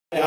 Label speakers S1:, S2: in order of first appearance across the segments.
S1: आज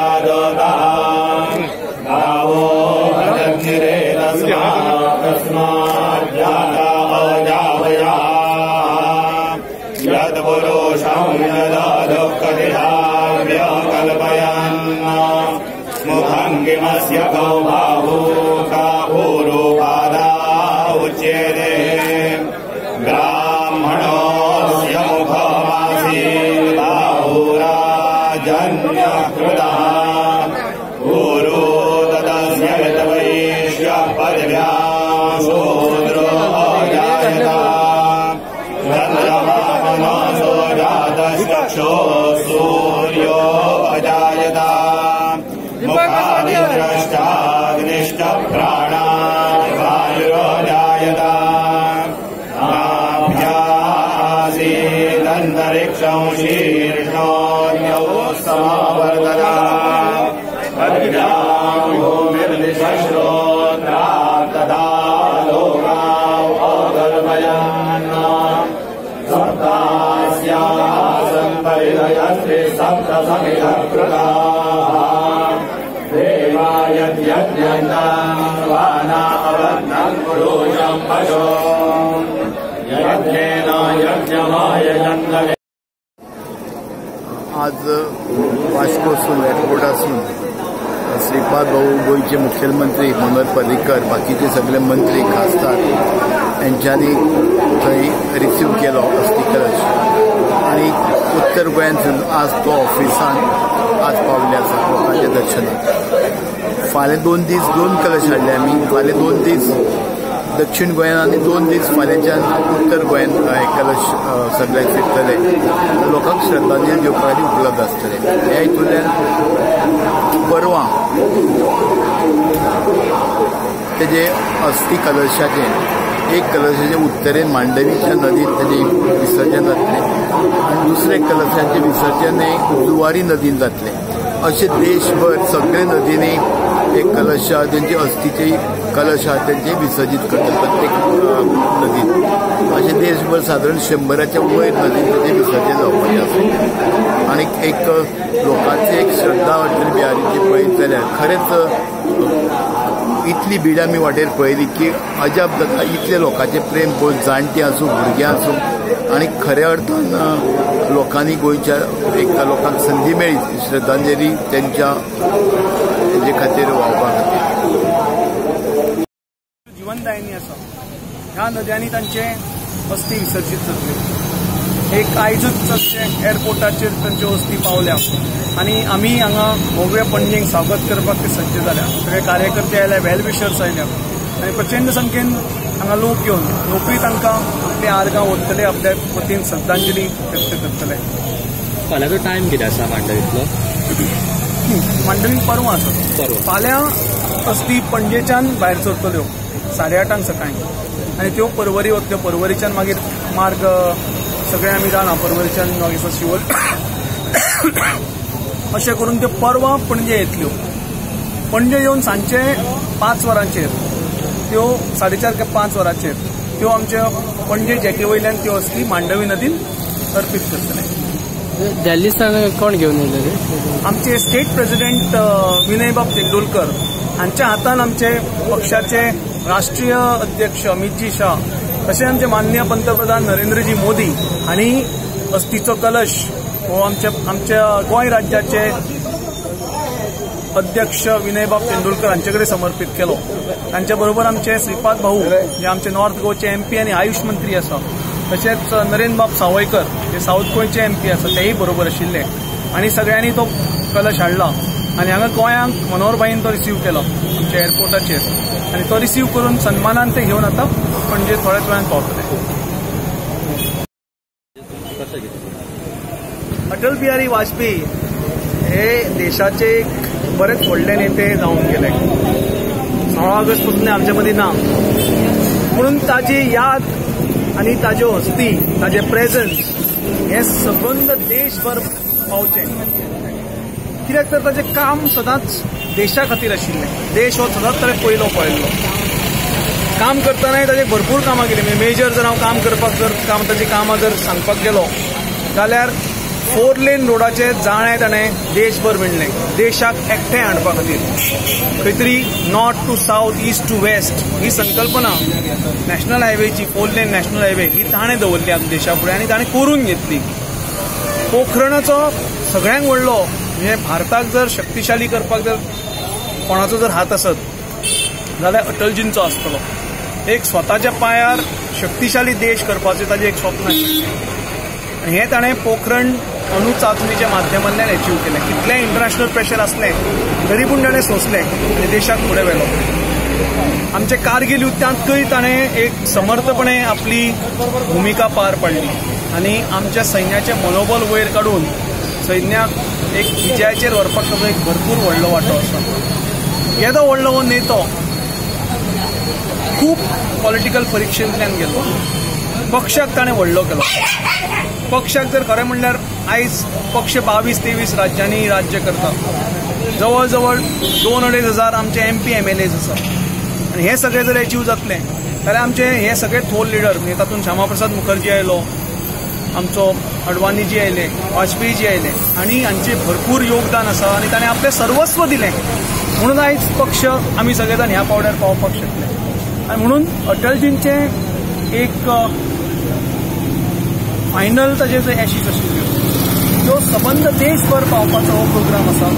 S1: वास्कोसून एअरपोर्टासून श्रीपाद भाऊ, गोंयचे मुखेलमंत्री मनोहर पर्रीकर, बाकीचे सगळे मंत्री, खासदार यांच्यांनी थंय रिसीव केलो अस्थी कलश आनी उत्तर गोंयांतसून आज तो ऑफिसान आज पावले आसा लोकांच्या दर्शनाक. फाल्यां 2 दीस 2 कलश हाडले आमी. फाल्यां 2 दीस दक्षिण गोंयान आनी 2 दीस फाल्यांच्यान उत्तर गोंयान हे कलश सगळ्यांक फिरतले. लोकांक श्रद्धांजली दिवपा खातीर उपलब्ध आसतले. ह्या हितूंतल्यान परवां तेजे अस्थी कलशाचें एक कलशाचें उत्तरेन मांडवीच्या नदीत तेजें विसर्जन जातलें आनी दुसरे कलशाचें विसर्जन हें जुवारी नदीन जातलें. अशें देशभर सगळे नदींनी एक कलश तेंचे अस्थीचे कलश आहा तेंचे विसर्जीत करतात प्रत्येक नदीत. अशें देशभर सादारण 100च्या वयर नदीन तेजें विसर्जन जावपाचें आसा. आनी एक लोकांची एक श्रद्धा अटल बिहारीची पळयत जाल्यार खरेंच इतली भीड आमी वाटेर पळयली की अजाप जाता. इतले लोकांचें प्रेम पळोवन, जाणटीं आसूं, भुरगीं आसूं, आनी खऱ्या अर्थान लोकांनी गोंयच्या एक लोकांक संदी मेळ्ळी श्रद्धांजली तेंच्या हेजे खातीर व्हांवपा खातीर.
S2: जिवनदायिनी आसा ह्या नद्यांनी तांचे अस्थी विसर्जीत जातल्यो. एक आयजूच अशें एअरपोर्टाचेर तांच्यो अस्थी पावल्या आनी आमी हांगा भव्य पणजेक स्वागत करपाक ते सज्ज जाल्या. सगळे कार्यकर्ते आयल्या, वेल विशर्स आयल्या आनी प्रचंड संख्येन हांगा लोक येवन नोकरी तांकां आपली आर्गां ओतले, आपल्या वतीन श्रद्धांजली व्यक्त करतले.
S3: फाल्यांचो टायम कितें आसा मांडवींतलो?
S2: मांडवीन परवां आसा. फाल्यां अस्थी पणजेच्यान भायर सरतल्यो 8:30 सकाळीं आनी त्यो परवरी वतल्यो. परवरीच्यान मागीर मार्ग सगळे आमी जाणा, परवरीच्यान मागीर शिवोल अशें करून त्यो परवां पणजे येतल्यो. पणजे येवन सांजचे 5 वरांचेर त्यो 4:30 ते 5 वरांचेर त्यो आमच्या पणजे जेटी वयल्यान त्यो अस्थी मांडवी नदीन अर्पीत करतले.
S3: दिल्ली कोण घेवन येयले?
S2: आमचे स्टेट प्रेसिडेंट विनयबाब तेंडुलकर हांच्या हातान आमचे पक्षाचे राष्ट्रीय अध्यक्ष अमितजी शाह तशें आमचे माननीय पंतप्रधान नरेंद्रजी मोदी हांणी अस्थीचो कलश हो आमच्या आमच्या गोंय राज्याचे अध्यक्ष विनयबाब तेंडुलकर हांचे कडेन समर्पीत केलो. तांच्या बरोबर आमचे श्रीपाद भाऊ जे आमचे नॉर्थ गोवाचे एमपी आनी आयुष मंत्री आसा, तशेंच नरेंद्रबाब सावयकर जे सावथ गोंयचे एमपी आसा तेय बरोबर आशिल्ले आनी सगळ्यांनी तो कलश हाडला आनी हांगा गोंयांक मनोहरभाईन तो रिसीव केलो आमच्या एअरपोर्टाचेर आनी तो रिसीव करून सन्मानान ते घेवन आतां पणजे थोड्याच वेळान पावतले. अटल बिहारी वाजपेयी हे देशाचे एक बरेच व्हडले नेते जावन गेले. 16 ऑगस्ट पासून आमचे मदीं ना, म्हणून ताजी याद आनी ताज्यो हस्ती, ताजें प्रेझन्स हें सबंद देशभर पावचें. कित्याक तर ताजें काम सदांच देशा खातीर आशिल्लें. देश हो सदांच ताणें पयलो पळयल्लो. काम करतनाय ताजें भरपूर कामां केलीं. म्हणजे मेजर जर हांव काम करपाक जर काम ताजीं कामां जर सांगपाक गेलो जाल्यार 4 लेन रोडाचे जाळें ताणें देशभर विणलें, देशाक एकठांय हाडपा खातीर. खंय तरी north to south, east to west ही संकल्पना नॅशनल हायवेची, 4 लेन नॅशनल हायवे ही ताणें दवरली आमच्या देशा फुडें आनी ताणें करून घेतली. पोखरणाचो सगळ्यांत व्हडलो म्हणजे भारताक जर शक्तिशाली करपाक जर कोणाचो जर हात आसत जाल्यार अटलजींचो आसतलो. एक स्वताच्या पांयार शक्तिशाली देश करपाचें ताजें एक स्वप्न आशिल्लें आनी हें ताणें पोखरण अणुचाचणीच्या माध्यमांतल्यान एचीव केलें. कितलें इंटरनॅशनल प्रेशर आसलें तरी पूण ताणें सोंसलें आनी देशाक फुडें व्हेलो. आमचे कारगील युद्धांतूय ताणें एक समर्थपणे आपली भुमिका पार पाडली आनी आमच्या सैन्याचें मनोबल वयर काडून सैन्याक एक विजयाचेर व्हरपाक ताचो एक भरपूर व्हडलो वांटो आसा. येदो व्हडलो हो नेतो खूब पॉलिटिकल परिक्षेंतल्यान गेलो. पक्षाक ताणें व्हडलो केलो. पक्षाक जर खरें म्हणल्यार आयज पक्ष 22-23 राज्यांनी राज्य करता. जवळ जवळ 2-2.5 हजार आमचे MP MLAs आसा आनी हे सगळे जर एचीव जातले जाल्यार आमचे हे सगळे थोर लिडर, म्हणजे तातूंत श्यामाप्रसाद मुखर्जी आयलो, आमचो अडवाणीजी आयले, वाजपेयीजी आयले आनी हांचे भरपूर योगदान आसा आनी ताणें आपलें सर्वस्व दिलें म्हणून आयज पक्ष आमी सगळे जाण ह्या पावड्यार पावपाक शकले. आनी म्हणून अटलजींचें एक फायनल ताजे जे एशीस आशिल्ल्यो त्यो सबंद देशभर पावपाचो हो प्रोग्राम आसा.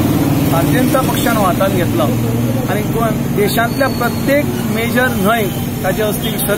S2: भारतीय जनता पक्षान हो हातांत घेतला आनी देशांतल्या प्रत्येक मेजर न्हंय ताजे अस्थी विसर्जन